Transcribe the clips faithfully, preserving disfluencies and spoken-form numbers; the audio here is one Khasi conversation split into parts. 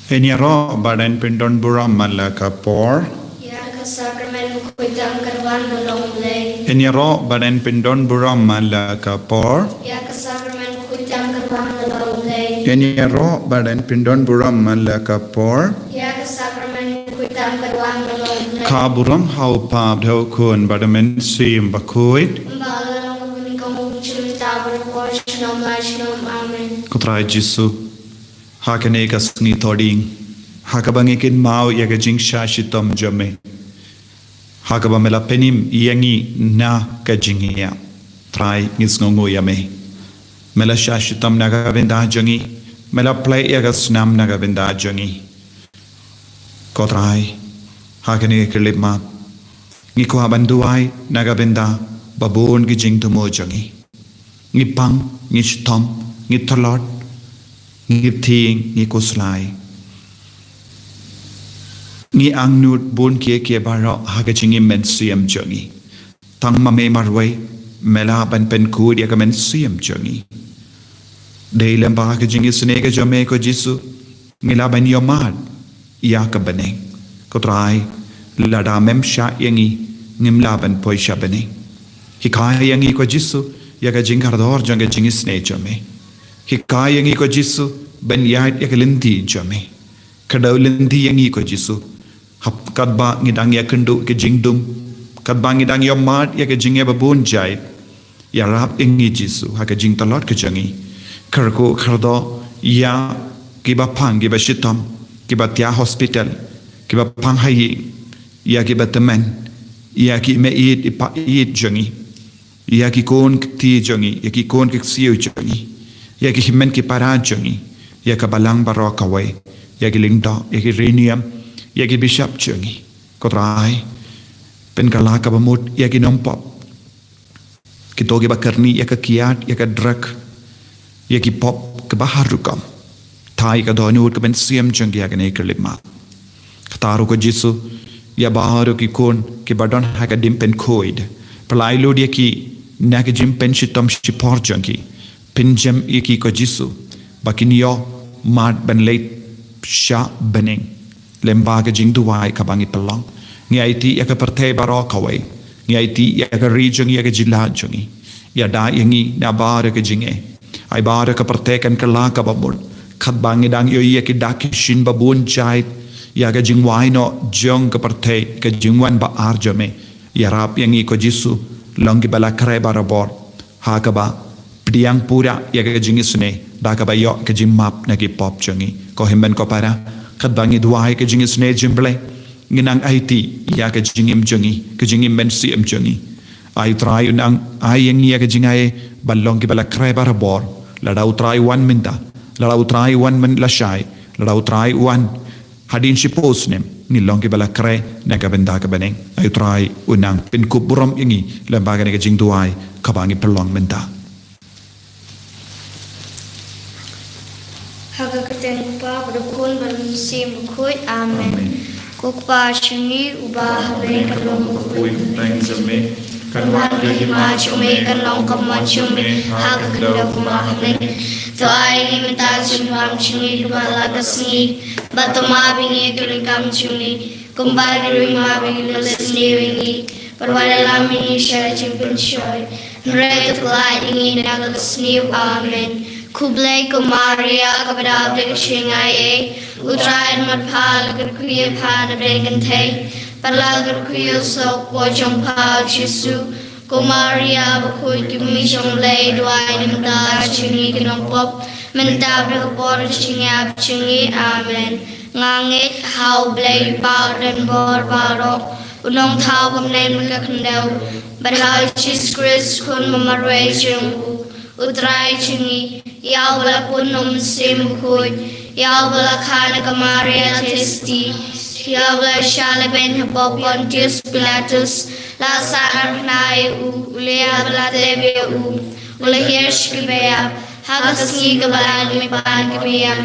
Yn ïaroh bad yn pyndon burom man la ka por. Ïa ka sakramen bakhuid tam ka duwan ba long U Blei. Yn ïaroh bad yn pyndon burom man la ka por. Ïa ka sakramen bakhuid tam ka duwan ba long U Blei. Yn ïaroh bad yn pyndon burom man la ka por. Ïa ka sakramen bakhuid tam ka duwan ba long U Blei. Ka burom ha U Kpa bad ha U Khun bad ha U Mynsiem Bakhuid. Kumba la long ka bun ka bun, sha bynta baroh por, sha nym la sha nym. Amen. Ko Trai Jisu, ha kane ka sngi Thohdieng, ha kaba ngi kynmaw ïa ka jingshah shitom jong me, ha kaba me la pynim ïa ngi na ka jingïap, Trai, ngi sngewnguh ïa me. Me la shah shitom na ka bynta jong ngi, me la plie ïa ka snam na ka bynta jong ngi. Ko Trai, ha kane ka khyllipmat, ngi kwah ban duwai na ka bynta ba bun ki jingthmu jong ngi. Ngi pang, ngi shitom, ngi tlot, ngi thieng, ngi khuslai. Ngi angnud bun kiei kiei baroh ha ka jingim mynsiem jong ngi. Tang ma me marwei me lah ban pynkhuid ïa ka mynsiem jong ngi. Dei lyngba ka jingisynei ka jong me, ko Jisu, ngi lah ban ïohmad ïa ka bneng. Ko Trai, lada mem shah ïa ngi, ngim lah ban poi sha bneng. Hikai ïa ngi, ko Jisu, ïa ka jingkordor jong ka jingisynei jong me. Hikai ïa ngi, ko Jisu, ban ïaid ïa ka lynti jong me. Kdew lynti ïa ngi, ko Jisu, hap katba ngi dang ïakynduh ka jingdum, katba ngi dang ïohmad ïa ka jingeh ba bun jait. Ïarap ïa ngi, Jisu, ha ka jingtlot ka jong ngi. Kyrkhu kyrdoh ïa kiba pang, kiba shitom, kiba thiah hospital, kiba pang ha ïing, ïa kiba tymmen, ïa ki mei ïeit, i pa ïeit jong ngi, ïa ki khun kti jong ngi, ïa ki khun ki ksiew jong ngi, ïa ki hynmen ki para jong ngi, ïa ka balang baroh kawei, ïa ki lyngdoh, ïa ki riewniam, ïa ki bishop jong ngi. Ko Trai, pynkylla kaba mut ïa ki nongpop, kito kiba kyrni ïa ka kiad, ïa ka drug, ïa ki pop kiba har rukom. Thait ïa ka dohnud ka mynsiem jong ki ha kane ka khyllipmat. Kata ruh, ko Jisu, ïa baroh ki khun kiba don ha ka jingpynkhuid, pynlait lut ïa ki na ka jingpynshitom shipor jong ki. Pynjem ïa ki, ko Jisu, ba kin ïohmad ban leit sha bneng lyngba ka jingduwai kaba ngi pynlong. Ngi aiti ïa ka pyrthei baroh kawei. Ngi aiti ïa ka ri jong ngi, ïa ka jylla jong ngi. Ïada ïa ngi na baroh ka jingeh. Ai baroh ka pyrthei kan kylla kaba mut. Katba ngi dang ïohi ïa ki dak ki shin ba bun jait, ïa ka jingwai noh jong ka pyrthei, ka jingwan ba ar jong me. Ïarap ïa ngi, ko Jisu, long kiba la khreh barabor, ha kaba pdiang pura ïa ka jingisynei da kaba ïoh ka jingmap na ki pop jong ngi. Ko hynmen ko para, katba ngi duwai ka jingisynei jong U Blei, ngi nang aiti ïa ka jingim jong ngi, ka jingim mynsiem jong ngi. Ai Trai, u nang ai ïa ngi ïa ka jingai ban long kiba la khreh barabor. Lada U Trai u wan mynta, lada U Trai u wan mynlashai, lada U Trai u wan hadien shiphew snem, ngin long kiba la khreh na ka bynta ka bneng. Ai U Trai, u nang pynkup burom ïa ngi lyngba kane ka jingduwai kaba ngi pynlong mynta. Ha ka kyrteng U Kpa, bad U Khun, bad U Mynsiem Bakhuid. Amen. Amen. Ko Kpa jong ngi uba ha bneng, ka long bakhuid ka kyrteng jong me. Kan wan ka hima jong me, kan long ka mon jong me ha ka khyndew kumba ha bneng. To ai ïa ngi mynta ka jingbam jong ngi kaba la ka sngi. Bad to map ïa ngi ïa ki ryngkam jong ngi, kumba ngi ruh ngi map ïa kito kiba sniew ïa ngi. Bad wat ïalam ïa ngi sha ka jingpynshoi, hynrei to pyllait ïa ngi na ka sniew. Amen. Khublei ko Maria, kaba dap da ka jingaiei, U Trai u don bad pha, la kyrkhu ïa pha na pdeng kynthei, bad la kyrkhu ïa u soh u kpoh jong pha, u Jisu. Ko Maria bakhuid, ko Mynsiem jong U Blei, duwai ïa ngi mynta ka jong ngi ki nongpop, mynta bad ha ka por ka jingïap jong ngi. Amen. Nga ngeit ha U Blei U Kpa uba don bor baroh, U Nongthaw uba mane bad ka khyndew, bad ha U Jisu Khrist, Khun ba marwei jong u, U Trai jong ngi, ïa uba la pun na U Mynsiem Bakhuid, ïa uba la kha na ka Maria Theisotti, ïa uba la shah lehbeiñ hapoh Pontius Pilatus, la sahnarphna ïa u, u la ïap bad la tep ïa u, u la hiar sha kiba ïap, ha ka sngi kaba lai na ka bynta kiba ïap,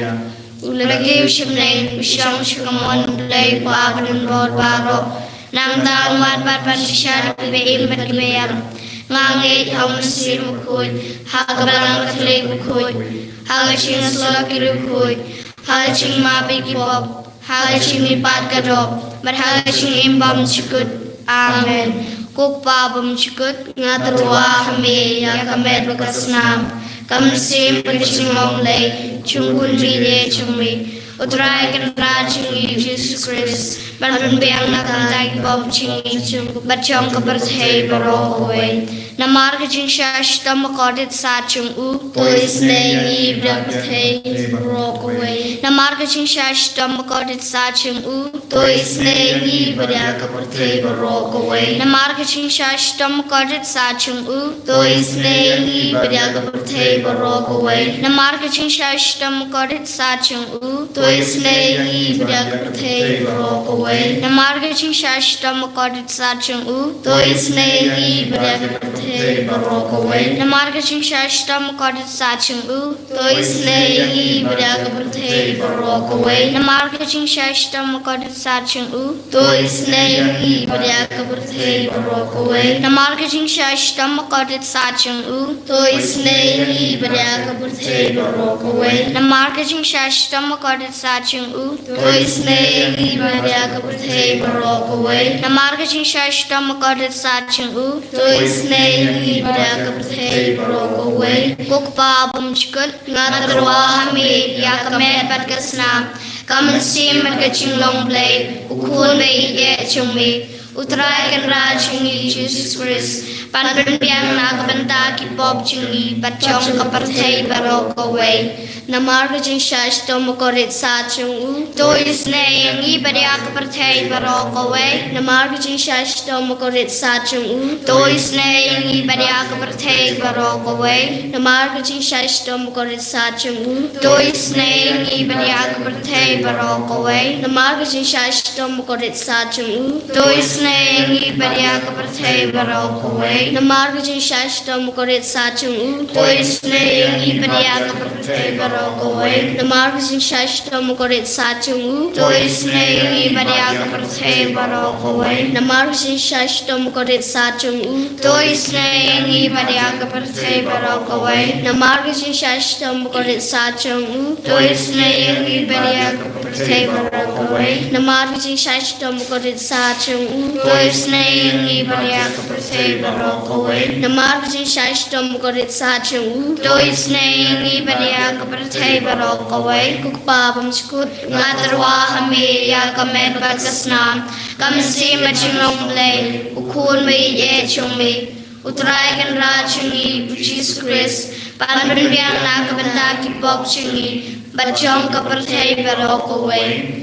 u la kiew sha bneng, u shong sha ka mon U Blei U Kpa uba don bor baroh. Nangta un wan pat ban bishar ïa kiba im bad kiba ïap. Nga ngeit ha U Mynsiem Bakhuid, ha ka Balang Katholik bakhuid, ha ka jingïasyllok ki riewkhuid, ha ka jingmap ïa ki pop, ha ka jingmihpat ka doh, bad ha ka jingim bymjukut. Amen. Ko Kpa bymjukut, nga tyrwa ha me ïa ka met bad ka snam, ka mynsiem bad ka jinglong Blei jong U Khun baieit jong me, U Trai Kynrad jong ngi U Jisu Khrist, ban pynbiang na ka bynta ki pop jong ngi bad jong ka pyrthei baroh kawei. Namar ka jingshah shitom bakordit sah jong u, to isynei ïa ngi bad ïa ka pyrthei baroh kawei. Namar ka jingshah shitom bakordit sah jong u, to isynei ïa ngi bad ïa ka pyrthei baroh kawei. Namar ka jingshah shitom bakordit sah jong u, to isynei ïa ngi bad ïa ka pyrthei baroh kawei. Namar ka jingshah shitom bakordit sah jong u, to isynei ïa ngi bad ïa ka pyrthei baroh kawei. Namar ka jingshah shitom bakordit sah jong u, to isynei ïa ngi bad ïa ka pyrthei baroh kawei. Namar ka jingshah shitom bakordit sah jong u, to isynei ïa ngi bad ïa ka pyrthei baroh kawei. Namar ka jingshah shitom bakordit sah jong u, to isynei ïa ngi bad ïa ka pyrthei baroh kawei. Namar ka jingshah shitom bakordit sah jong u, to isynei ïa ngi bad ïa ka pyrthei baroh kawei. Namar ka jingshah shitom bakordit sah jong u, to isynei ïa ngi bad ïa ka pyrthei baroh kawei. Namar ka jingshah shitom bakordit sah jong u, to isynei ïa ngi bad ïa ka pyrthei baroh kawei. Ko Kpa bymjukut, nga tyrwa ha me ïa ka met bad ka snam, ka mynsiem bad ka jinglong Blei, U Khun baieit jong me, U Trai Kynrad jong ngi U Jisu Khrist, ban pynbiang na ka bynta ki pop jong ngi bad jong ka pyrthei baroh kawei. Namar ka jingshah shitom bakordit sah jong u, to isynei ïa ngi bad ïa ka pyrthei baroh kawei. Namar ka jingshah shitom bakordit sah jong u, to isynei ïa ngi bad ïa ka pyrthei baroh kawei. Namar ka jingshah shitom bakordit sah jong u, to isynei ïa ngi bad ïa ka pyrthei baroh kawei. Namar ka jingshah shitom bakordit sah jong u, to isynei ïa ngi bad ïa ka pyrthei baroh kawei. Namar ka jingshah shitom bakordit sah jong u, to isynei ïa ngi bad ïa ka pyrthei baroh kawei. Namar ka jingshah shitom bakordit sah jong u, to isynei ïa ngi bad ïa ka pyrthei baroh kawei. Namar ka jingshah shitom bakordit sah jong u, to isynei ïa ngi bad ïa ka pyrthei baroh kawei. Namar ka jingshah shitom bakordit sah jong u, to isynei ïa ngi bad ïa ka pyrthei baroh kawei. Namar ka jingshah shitom bakordit sah jong u, to isynei ïa ngi bad ïa ka pyrthei baroh kawei. Namar ka jingshah shitom bakordit sah jong u, to isynei ïa ngi bad ïa ka pyrthei baroh kawei. Ko Kpa bymjukut, nga tyrwa ha me ïa ka met bad ka snam, ka mynsiem bad jinglong Blei, U Khun baieit jong me, U Trai Kynrad jong ngi U Jisu Khrist, ban pynbiang na ka bynta ki pop jong ngi bad jong ka pyrthei baroh kawei.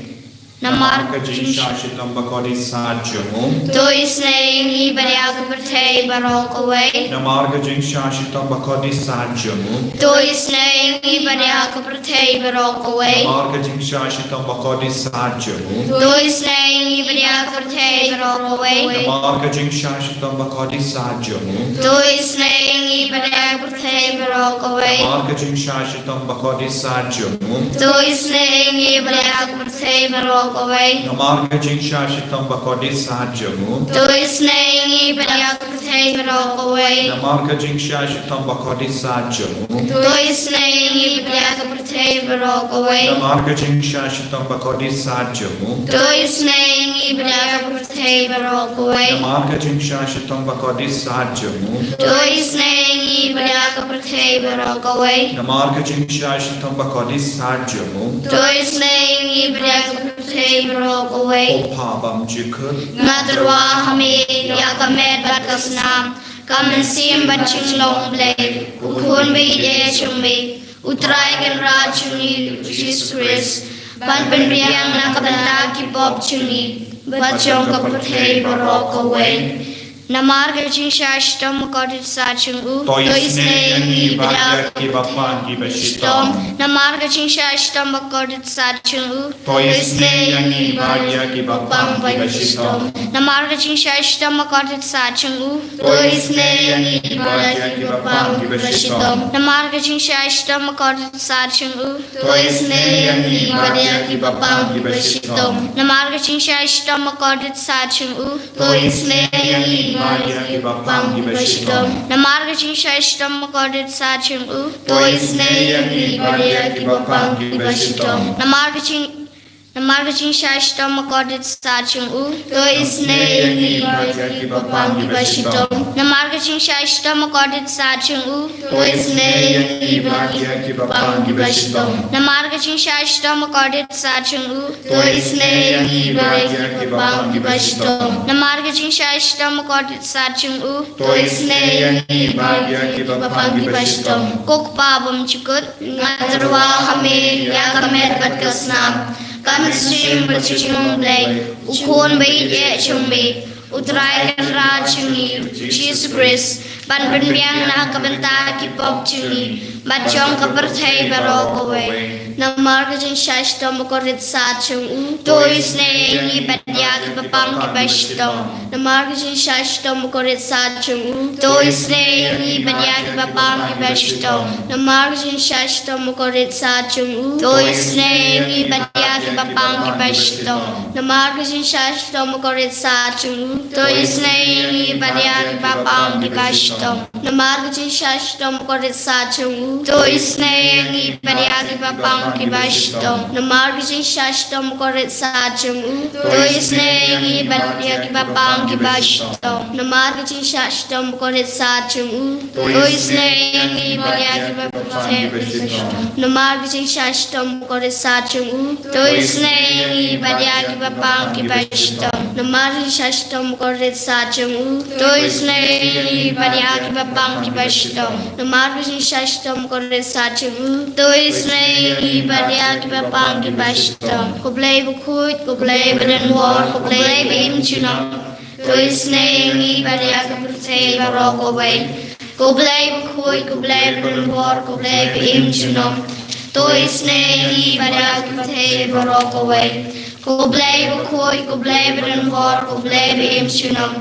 Namar ka jingshah shitom bakordit sah jong u, to isynei ïa ngi bad ïa ka pyrthei baroh kawei. Namar ka jingshah shitom bakordit sah jong u, to isynei ïa ngi bad ïa ka pyrthei baroh kawei. Namar ka jingshah shitom bakordit sah jong u, to isynei ïa ngi bad ïa ka pyrthei baroh kawei. Namar ka jingshah shitom bakordit sah jong u, to isynei ïa ngi bad ïa ka pyrthei baroh kawei. Namar ka jingshah shitom bakordit sah jong u, to isynei ïa ngi bad ïa ka pyrthei baroh kawei. Namar ka jingshah shitom bakordit sah jong u, to isynei ïa ngi bad ïa ka pyrthei baroh kawei. Namar ka jingshah shitom bakordit sah jong u, to isynei ïa ngi bad ïa ka pyrthei baroh kawei. Namar ka jingshah shitom bakordit sah jong u, to isynei ïa ngi bad ïa ka pyrthei baroh kawei. Namar ka jingshah shitom bakordit sah jong u, to isynei ïa ngi bad ïa ka pyrthei baroh kawei. Namar ka jingshah shitom bakordit sah jong u, to isynei ïa ngi bad ïa ka pyrthei baroh kawei. Ko Kpa bymjukut, nga tyrwa ha me ïa ka met bad ka snam, ka mynsiem bad jinglong Blei, U Khun baieit jong me, U Trai Kynrad jong ngi U Jisu Khrist, ban pynbiang na ka bynta ki pop jong ngi bad jong ka pyrthei baroh kawei. Namar ka jingshah shitom bakordit sah jong u, to isynei ïa ngi bad ïa kiba pang kiba shitom. Namar ka jingshah shitom bakordit sah jong u, to isynei ïa ngi bad ïa kiba pang kiba shitom. Namar ka jingshah shitom bakordit sah jong u, to isynei ïa ngi bad ïa kiba pang kiba shitom. Namar ka jingshah shitom bakordit sah jong u, to isynei ïa ngi bad ïa kiba pang kiba shitom. Namar ka jingshah shitom bakordit sah jong u, to isynei ïa ngi bad ïa kiba pang kiba shitom. Namar ka jingshah shitom bakordit sat jong u, to isynei ïa ngi bad ïa kiba pang kiba shitom. Namar ka jing Namar ka jingshah shitom bakordit sat jong u, to isynei ïa ngi bad ïa kiba pang kiba shitom. Namar ka jingshah shitom bakordit sat jong u, to isynei ïa ngi bad ïa kiba pang kiba shitom. Namar ka jingshah shitom bakordit sat jong u, to isynei ïa ngi bad ïa kiba pang kiba shitom. Namar ka jingshah shitom bakordit sat jong u, to isynei ïa ngi bad ïa kiba pang kiba shitom. Ko Kpa bymjukut, nga tyrwa ha me ïa ka met bad ka snam. Ka mynsiem bad ka jingmong Blei, u Khun ba ïeit jong me, u Trai Kynrad jong ngi, u Jisu Khrist, ban pynbiang na ka bynta ki pop jong ngi bad jong ka pyrthei baroh kawei. Namar ka jingshah shitom bakordit sat jong u, to isynei ïa ngi bad ïa kiba pang kiba shitom. Namar ka jingshah shitom bakordit sat jong u, to isynei ïa ngi bad ïa kiba pang kiba shitom. Namar ka jingshah shitom bakordit sat jong u, to isynei ïa ngi bad ïa kiba pang kiba shitom. Namar ka jingshah shitom bakordit sat jong u, to isynei ïa ngi bad ïa kiba pang kiba shitom. Namar ka jingshah shitom bakordit sat jong u, to isynei ïa ngi bad ïa kiba pang kiba shitom. Namar ka jingshah shitom bakordit sat jong u, to isynei ïa ngi bad ïa kiba pang kiba shitom. Namar ka jingshah shitom bakordit sat jong u, to isynei ïa ngi bad ïa kiba pang kiba shitom. Namar ka jingshah shitom bakordit sat jong u, to isynei ïa ngi bad ïa kiba pang kiba shitom. Namar ka jingshah shitom bakordit sat jong u, to isynei ïa ngi bad ïa kiba pang kiba shitom. Namar ka jingshah shitom bakordit sat jong u, to isynei ïa ngi bad ïa kiba pang kiba shitom. Ko Blei bakhuid, ko Blei badonbor, ko Blei ba im junom, to isynei ïa ngi bad ïa ka pyrthei baroh kawei. Ko Blei bakhuid, ko Blei badonbor, ko Blei ba im junom, to isynei ïa ngi bad ïa ka pyrthei baroh kawei. Ko Blei bakhuid, ko Blei badonbor, ko Blei ba im junom,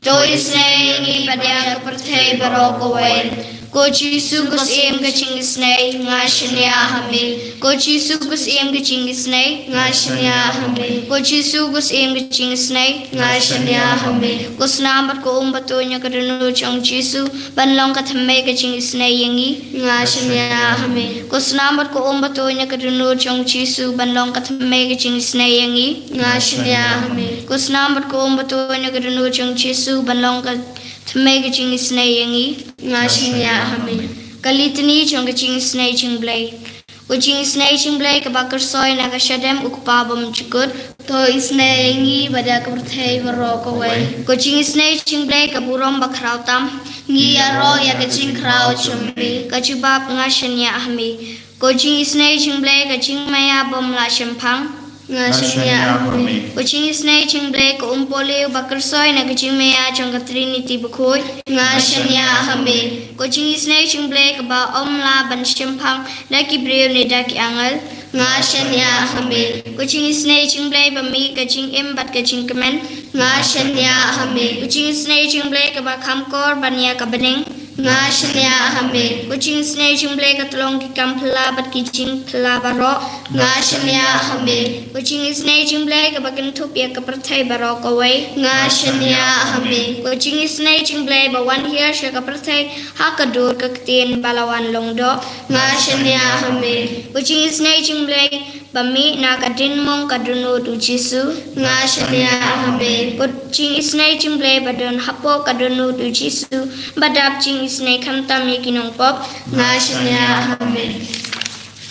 to isynei ïa ngi bad ïa ka pyrthei baroh kawei. Ko Jisu, ko Syiem ka jingisynei, nga shaniah ha me. Ko Jisu, ko Syiem ka jingisynei, nga shaniah ha me. Ko Jisu, ko Syiem ka jingisynei, nga shaniah ha me. Ko snam bad ko um ba tuid na ka dohnud jong u Jisu ban long ka thymmei ka jingisynei ïa ngi, nga shaniah ha me. Ko snam bad ko um ba tuid na ka dohnud jong u Jisu ban long ka thymmei ka jingisynei ïa ngi, nga shaniah ha me. Ko snam bad ko um ba tuid na ka dohnud jong u Jisu ban long ka thymmei ka jingisynei ïa ngi, nga shaniah ha me. Ka Litany jong ka jingisynei jong u Blei. Ko jingisynei jong u Blei kaba kyrsoi na ka shadem, u Kpa bymjukut, to isynei ïa ngi bad ïa ka pyrthei baroh kawei. Ko jingisynei jong u Blei ka burom bakhraw tam, ngi ïaroh ïa ka jingkhraw jong me. Ka jubab, nga shaniah ha me. Ko jingisynei jong u Blei ka jingmaïa bym lah shemphang, nga shaniah ha me. Ko jingisynei jong u Blei ka umpohliew ba kyrsoi na ka jingmaïa jong ka Trinity bakhuid, nga shaniah ha me. Ko jingisynei jong u Blei kaba ym lah ban shemphang da ki briew ne da ki angel, nga shaniah ha me. Ko jingisynei jong u Blei ba mih ka jingim bad ka jingkmen, nga shaniah ha me. Ko jingisynei jong u Blei kaba kham kor ban ïa ka bneng, nga shaniah ha me. Ko jingisynei jong u Blei ka tyllong ki kam phylla bad ki jingphylla baroh, nga shaniah ha me. Ko jingisynei jong u Blei kaba kynthup ïa ka pyrthei baroh kawei, nga shaniah ha me. Ko jingisynei jong u Blei ba wan hiar sha ka pyrthei ha ka dur ka ktien ba la wan long doh, nga shaniah ha me. Ko jingisynei jong u Blei ba mih na ka diengmong ka dohnud u Jisu, nga shaniah ha me. Ko jingisynei jong u Blei ba don hapoh ka dohnud u Jisu ba dap jingisynei khamtam ïa ki nongpop, nga shaniah ha me.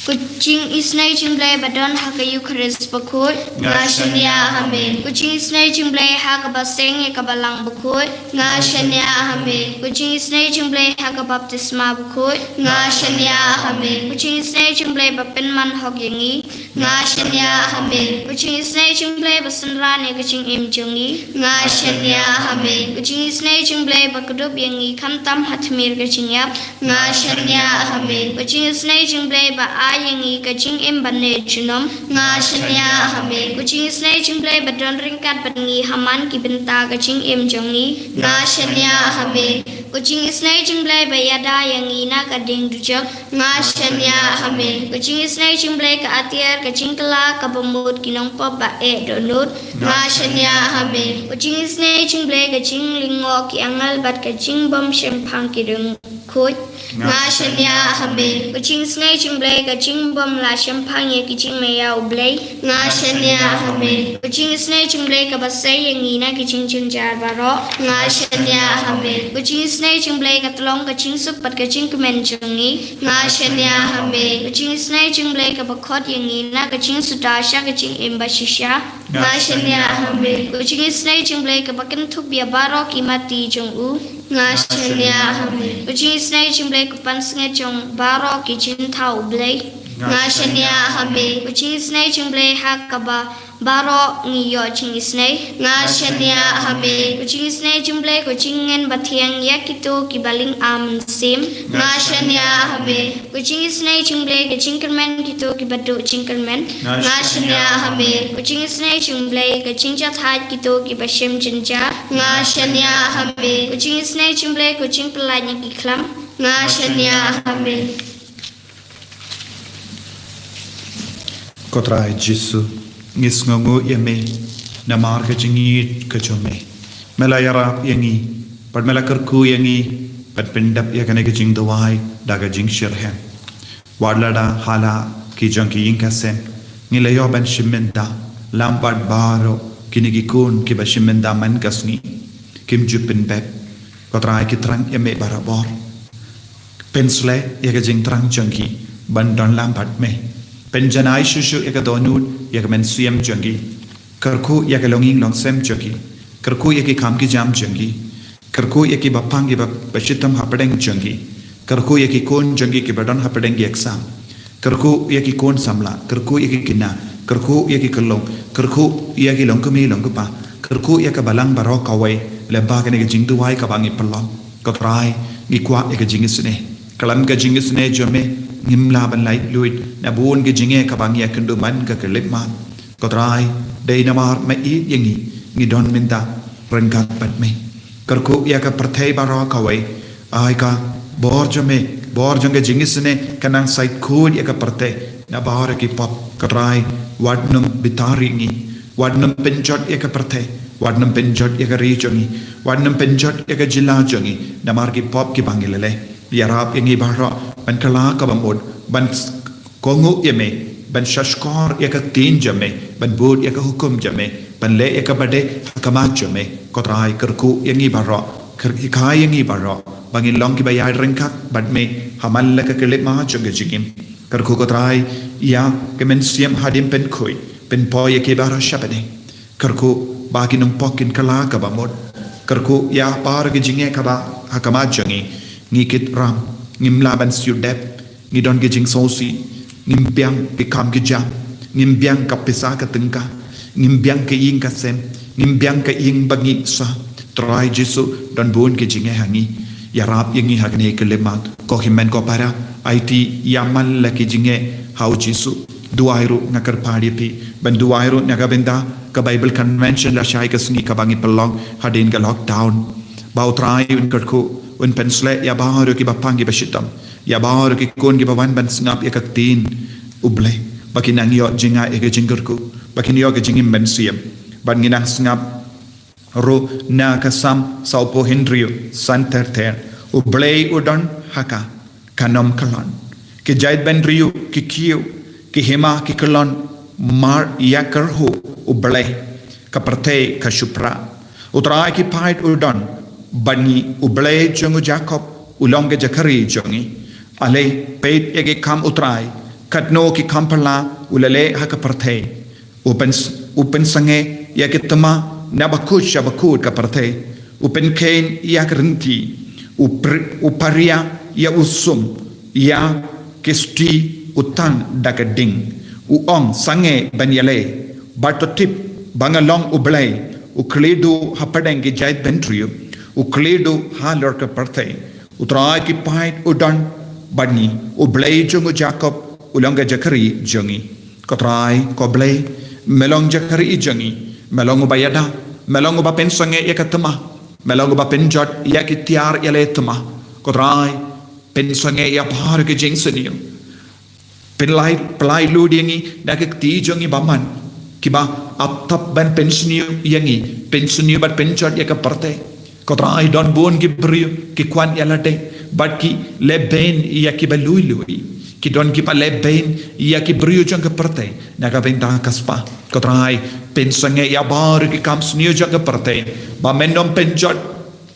Ko jingisynei jong u Blei ba don ha ka Eukharist bakhuid, nga shaniah ha me. Ko jingisynei jong u Blei ha kaba seng ïa ka Balang bakhuid, nga shaniah ha me. Ko jingisynei jong u Blei ha ka baptisma bakhuid, nga shaniah ha me. Ko jingisynei jong u Blei ba pynman hok ïa ngi, nga shaniah ha me. Ko jingisynei jong u Blei ba synran ïa ka jingim jong ngi, nga shaniah ha me. Ko jingisynei jong u Blei ba kdup ïa ngi khamtam ha tmier ka jingïap, nga shaniah ha me. Ko jingisynei jong u Blei ba ai ïa ngi ka jingim ban leit junom, nga shaniah ha me. Ko jingisynei jong u Blei ba don ryngkat bad ngi ha man ki bynta ka jingim jong ngi, nga shaniah ha me. Ka jingisynei jong U Blei ba ïada ïa ngi na ka dieng dujok. Nga shaniah ha me. Ka jingisynei jong U Blei ka atiar ka jingkylla kaba mut ki nongpop ba eh dohnud. Nga shaniah ha me. Ka jingisynei jong U Blei ka jinglyngngoh ki angel bad ka jingbym shemphang ki diengkhuid. Nga shaniah ha me. Ka jingisynei jong U Blei ka jingbym la shemphang ïa ki jingmaïa U Blei. Nga shaniah ha me. Ka jingisynei jong U Blei kaba sei ïa ngi na ki jingjynjar baroh. Nga shaniah ha me. Ka jingisynei jong U Blei ka tyllong ka jingsuk bad ka jingkmen jong ngi. Nga shaniah ha me. Ka jingisynei jong U Blei kaba khot ïa ngi na ka jingsuda sha ka jingim ba shisha. Nga shaniah ha me. Ka jingisynei jong U Blei kaba kynthup ïa baroh ki mati jong u. Nga shaniah ha me. Ka jingisynei jong U Blei ka pansngiat jong baroh ki jingthaw U Blei. Nga shaniah ha me. Ka jingisynei jong U Blei ha kaba baroh ngi ïoh jingisynei. Nga shaniah ha me. Ka jingisynei jong U Blei ka jingngeit ba thiang ïa kito kiba lyngba mynsiem. Nga shaniah ha me. Ka jingisynei jong U Blei ka jingkyrmen kito kiba duh jingkyrmen. Nga shaniah ha me. Ka jingisynei jong U Blei ka jingjahthait kito kiba shem jynjar. Nga shaniah ha me. Ka jingisynei jong U Blei ka jingpyllait na ki khlam. Nga shaniah ha me. Ko Trai Jisu, ngi sngewnguh ïa me namar ka jingïeit ka jong me. Me la ïarap ïa ngi bad me la kyrkhu ïa ngi ban pyndep ïa kane ka jingduwai da ka jingshitrhem. Wat lada ha la ki jong ki ïing ka sem ngi la ïoh ban shim bynta, lam bad baroh kine ki khun kiba shim bynta man ka sngi kim ju pynbeit. Ko Trai, ki thrang ïa me barabor. Pynsleh ïa ka jingthrang jong ki ban don lam bad me. Pynjanai shuh shuh ïa ka dohnud ïa ka mynsiem jong ki. Kyrkhu ïa ka longïing longsem jong ki. Kyrkhu ïa ki kam ki jam jong ki. Kyrkhu ïa ki bapang ki ba, ba shitom hapdeng jong ki. Kyrkhu ïa ki khun jong ki kiba don hapdeng ki exam. Kyrkhu ïa ki khun samla, kyrkhu ïa ki khynnah, kyrkhu ïa ki khyllung, kyrkhu ïa ki longkmie longkpa, kyrkhu ïa ka balang baroh kawei lyngba kane ka jingduwai kaba ngi pynlong. Ko Trai, ngi kwah ïa ka jingisynei. Khlem ka jingisynei jong me ngim lah ban laitluid na bun ki jingeh kaba ngi ïakynduh man ka khyllipmat. Ko Trai, dei namar me ïeit ïa ngi, ngi don mynta ryngkat bad me. Kyrkhu ïa ka pyrthei baroh kawei. Ai ka bor jong me, bor jong ka jingisynei ka nang sait khuid ïa ka pyrthei na baroh ki pop. Ko Trai, wat nym bitar ïa ngi, wat nym pynjot ïa ka pyrthei, wat nym pynjot ïa ka ri jong ngi, wat nym pynjot ïa ka jylla jong ngi namar ki pop kiba ngi la leh. Ïarap ïa ngi baroh ban kylla kaba mut, ban kohnguh ïa me, ban shahshkor ïa ka ktien jong me, ban bud ïa ka hukum jong me, ban leh ïa kaba dei ha khmat jong me. Ko Trai, kyrkhu ïa ngi baroh, kyrkhu ïa ngi baroh ba ngin long kiba ïaid ryngkat bad me ha man la ka khyllipmat jong ka jingim. Kyrkhu, ko Trai, ïa ka mynsiem hadien pynkhuid, pynpoi ïa ki baroh sha bneng. Kyrkhu ba ki nongpop kin kylla kaba mut. Kyrkhu ïa baroh ki jingeh kaba ha khmat jong ngi. Ngi kit ram, ngim lah ban siew dep, ngi don ki jingsngewsih, ngim biang ki kam ki jam, ngim biang ka pisa ka tyngka, ngim biang ka ïing ka sem, ngim biang ka ïing ba ngi sah. Trai Jisu, don bun ki jingeh ha ngi. Ïarap ïa ngi ha kane ka khyllipmat. Ko hynmen ko para, aiti ïa man la ki jingeh ha u Jisu. Duwai ruh, nga kyrpad ïa phi ban duwai ruh na ka bynta ka Bible Convention lashai ka sngi kaba ngi pynlong hadien ka lockdown. Ba u Trai un kyrkhu, un pynsleh ïa baroh ki bapang ki bashitom, ïa baroh ki khun kiba wan ban sngap ïa ka ktien U Blei, ba kin nang ïoh jingngeit ïa ka jingkyrkhu, ba kin ïoh ka jingim mynsiem. Bad ngi nang sngap ruh na ka Salm sawphew hynriew, san ter ter: U Blei u don ha ka, kan ym kyllon. Ki jaitbynriew ki kiew, ki hima ki kyllon, mar ïakyrhuh U Blei. Ka pyrthei ka shiphrang. U Trai ki paid u don bad ngi, U Blei jong u Jakob u long ka jaka ri jong ngi. Ale, peit ïa ki kam U Trai, katno ki kam phylla u la leh ha ka pyrthei. U pyn, u pynsangeh ïa ki thma na bakut sha bakut ka pyrthei. U pynkheiñ ïa ka rynti. U pr-, u pharia ïa u sum, ïa ki sti u tang da ka ding. U ong, sangeh ban ïaleh, bad to tip ba nga long U Blei, u khlieh duh hapdeng ki jaitbynriew, u khlieh duh halor ka pyrthei. U Trai ki paid u don bad ngi, U Blei jong u Jakob u long ka jaka ri jong ngi. Ko Trai, ko Blei, me long jaka ri jong ngi, me long uba ïada, me long uba pynsangeh ïa ka thma. Me long ba pynjot ïa ki tiar ïaleh thma. Ko Trai, pynsangeh ïa baroh ki jingsniew. Pynlait, pynlait lut ïa ngi na ki kti jong ngi bymman, kiba ap thap ban pynsniew ïa ngi, pynsniew bad pynjot ïa ka pyrthei. Ko Trai, don bun ki briew ki kwah ïa lade bad ki lehbeiñ ïa kiba lui lui. Ki don kiba lehbeiñ ïa ki briew jong ka pyrthei na ka bynta ka spah. Ko Trai, pynsangeh ïa baroh ki kam sniew jong ka pyrthei, ba men ym pynjot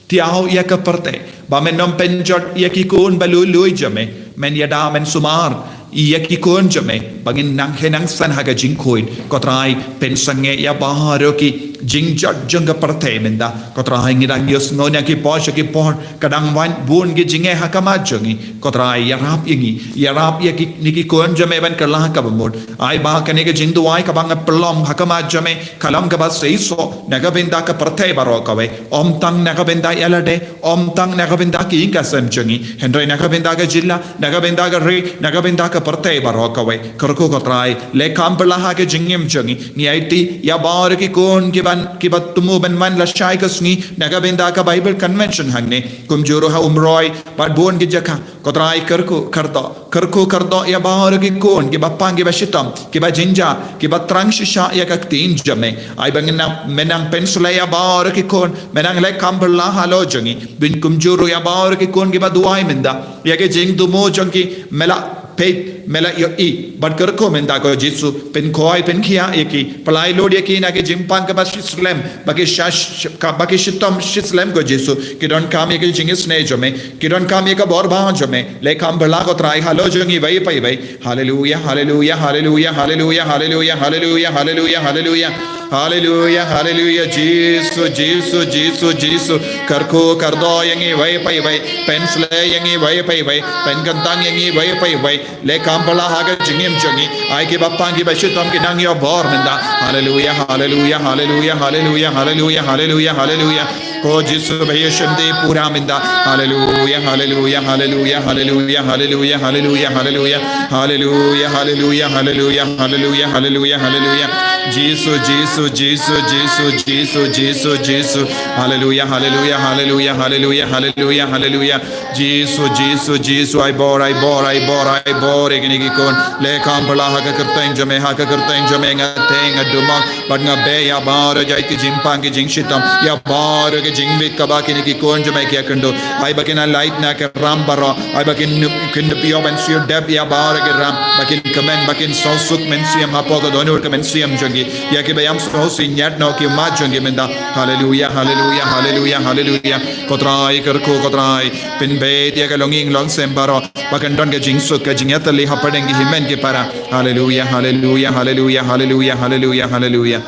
tiar ïa ka pyrthei, ba men ym pynjot ïa ki khun ba lui lui jong me. Men ïada, men sumar ïa ki khun jong me ba ngin nang heh nang san ha ka jingkhuid. Ko Trai, pynsangeh ïa baroh ki jingjot jong ka pyrthei mynta. Ko Trai, ngi dang ïohsngew na ki por sha ki por ka dang wan bun ki jingeh ha khmat jong ngi. Ko Trai, ïarap ïa ngi, ïarap ïa kine ki khun jong me ban kylla ha kaba mut. Ai ba kane ka jingduwai kaba nga pynlong ha khmat jong me ka long kaba seisoh na ka bynta ka pyrthei baroh kawei. Ym tang na ka bynta ïa lade, ym tang na ka bynta ki ïing ki sem jong ngi, hynrei na ka bynta ka jylla, na ka bynta ka ri, na ka bynta ka pyrthei baroh kawei. Kyrkhu ko Trai, leh kham phylla ha ka jingim jong ngi. Ngi aiti ïa baroh ki khun kiban, kiba thmu ban wan lashai ka sngi na ka bynta ka Bible Convention hangne, kumjuh ruh ha Umroi bad bun ki jaka. Ko Trai, kyrkhu kyrdoh, kyrkhu kyrdoh ïa baroh ki khun kiba pang, kiba shitom, kiba jynjar, kiba thrang shisha ïa ka ktien jong me. Ai ba ngin nang, men nang pynsleh ïa baroh ki khun, men nang leh kham phylla halor jong ngi. Bad kumjuh ruh ïa baroh ki khun kiba duwai mynta, ïa ki jingthmu jong ki me la peit, me la ïohi. Bad kyrkhu mynta ko Jisu, pynkhoi pynkhiah ïa ki, pynlait lut ïa ki na ki jingpang kaba shislem, ba ki sha-, sh-, ka, ba ki shitom shislem ko Jisu. Ki donkam ïa ki jingisynei jong me, ki donkam ïa ka bor bha jong me. Leh kham phylla ko Trai halor jong ngi iwei pa iwei. Haleluia, haleluia, haleluia, haleluia, haleluia, haleluia, haleluia, haleluia. Haleluia, haleluia, Jisu, Jisu, Jisu, Jisu. Kyrkhu kyrdoh ïa ngi iwei pa iwei. Pynsleh ïa ngi iwei pa iwei. Pynkyntang ïa ngi iwei pa iwei. Leh kham phylla ha ka jingim jong ngi. Ai kiba pang, kiba shitom ki nang ïoh bor mynta. Haleluia, haleluia, haleluia, haleluia, haleluia, haleluia, haleluia. Ko Jisu ba ïashim dei pura mynta. Haleluia, haleluia, haleluia, haleluia, haleluia, haleluia, haleluia. Haleluia, haleluia, haleluia, haleluia, haleluia, haleluia. Jisu, Jisu, Jisu, Jisu, Jisu, Jisu, Jisu. Haleluia, haleluia, haleluia, haleluia, haleluia, haleluia. Jisu, Jisu, Jisu, ai bor, ai bor, ai bor, ai bor ïa kine ki khun. Leh kham phylla ha ka kyrteng jong me, ha ka kyrteng jong me nga teng, nga dumok bad nga beh ïa baroh jait ki jingpang, ki jingshitom, ïa baroh ki jingmih kaba kine ki khun jong me ki ïakynduh. Ai ba kin lait na ka ram baroh, ai ba kin, kin ïoh ban siew dep ïa baroh ki ram, ba kin kmen, ba kin sngewsuk mynsiem hapoh ka dohnud ka mynsiem jong ki. Ïa kiba ïam sngewsih ñiad noh ki mat jong ki mynta. Haleluia, haleluia, haleluia, haleluia. Ko Trai, kyrkhu ko Trai, pynbeit ïa ka longïing longsem baroh, ba kan don ka jingsuk, ka jingïatylli hapdeng ki hynmen ki para. Haleluia, haleluia, haleluia, haleluia, haleluia, haleluia.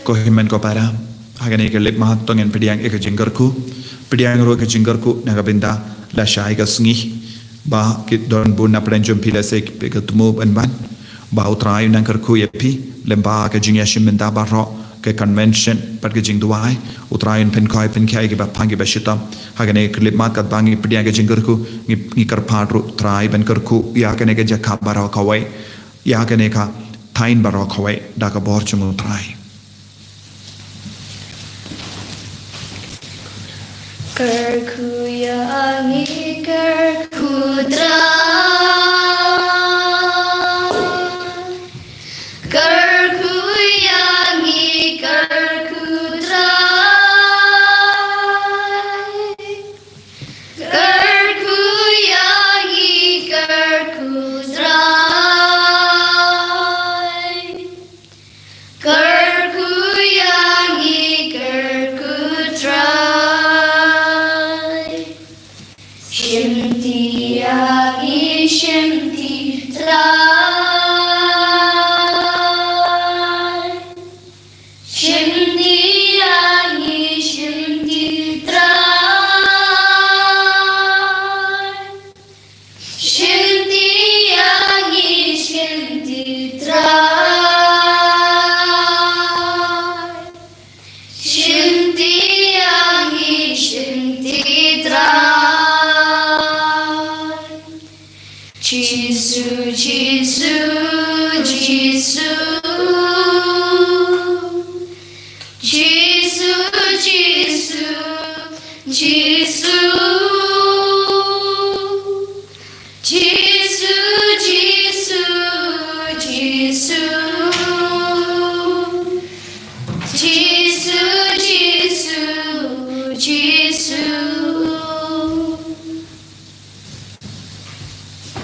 Ko hynmen ko para, ha kane ka khyllipmat to ngin pdiang ïa ka jingkyrkhu. Pdiang ruh ka jingkyrkhu na ka bynta lashai ka sngi, ba ki don bun na pdeng jong phi lehse ki phi ka thmu ban ban. Ba U Trai un nang kyrkhu ïa phi lem bad ka jingïashim bynta baroh, ka convention bad ka jingduwai. U Trai un pynkhoi pynkhiah ïa kiba pang, kiba shitom. Ha kane ka khyllipmat katba ngi pdiang ka jingkyrkhu, ngi, ngi kyrpad ruh Trai ban kyrkhu ïa kane ka jaka baroh kawei, ïa kane ka thaiñ baroh kawei da ka bor jong U Trai. Kyrkhu ïa ngi, kyrkhu Trai. Kyrkhu ïa ngi, kyrkhu Trai. Kyrkhu ïa ngi, kyrkhu Trai. Kyrkhu ïa ngi, kyrkhu Trai. Shim ti ïa ngi, shim ti Trai. Shim ti ïa ngi, shim ti Trai. Shim ti ïa ngi, shim ti Trai. Shim ti ïa ngi, shim ti Trai. Jisu, Jisu, Jisu. Jisu, Jisu.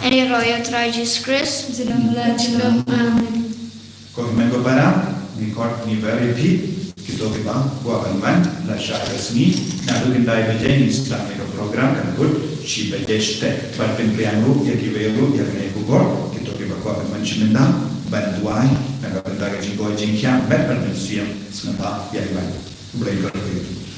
Ïa ri ïa u Trai Jisu Khrist. Jingdum la jingdum. Amen. Ko hynmen ko para, ngi khot ngi wer ïa phi, kito kiba kwah ban wan, la shah ka sngi, naduh khyndai baje ngin sdang ïa ka program, kan kut shi baje shiteng. Bad pynbiang ruh ïa kiwei ruh ïa kane ka khubor, kito kiba kwah ban wan shi mynta ban duwai na ka bynta ka jingkoit jingkhiah, met bad mynsiem, sngewbha ïa wan. Khublei shibun.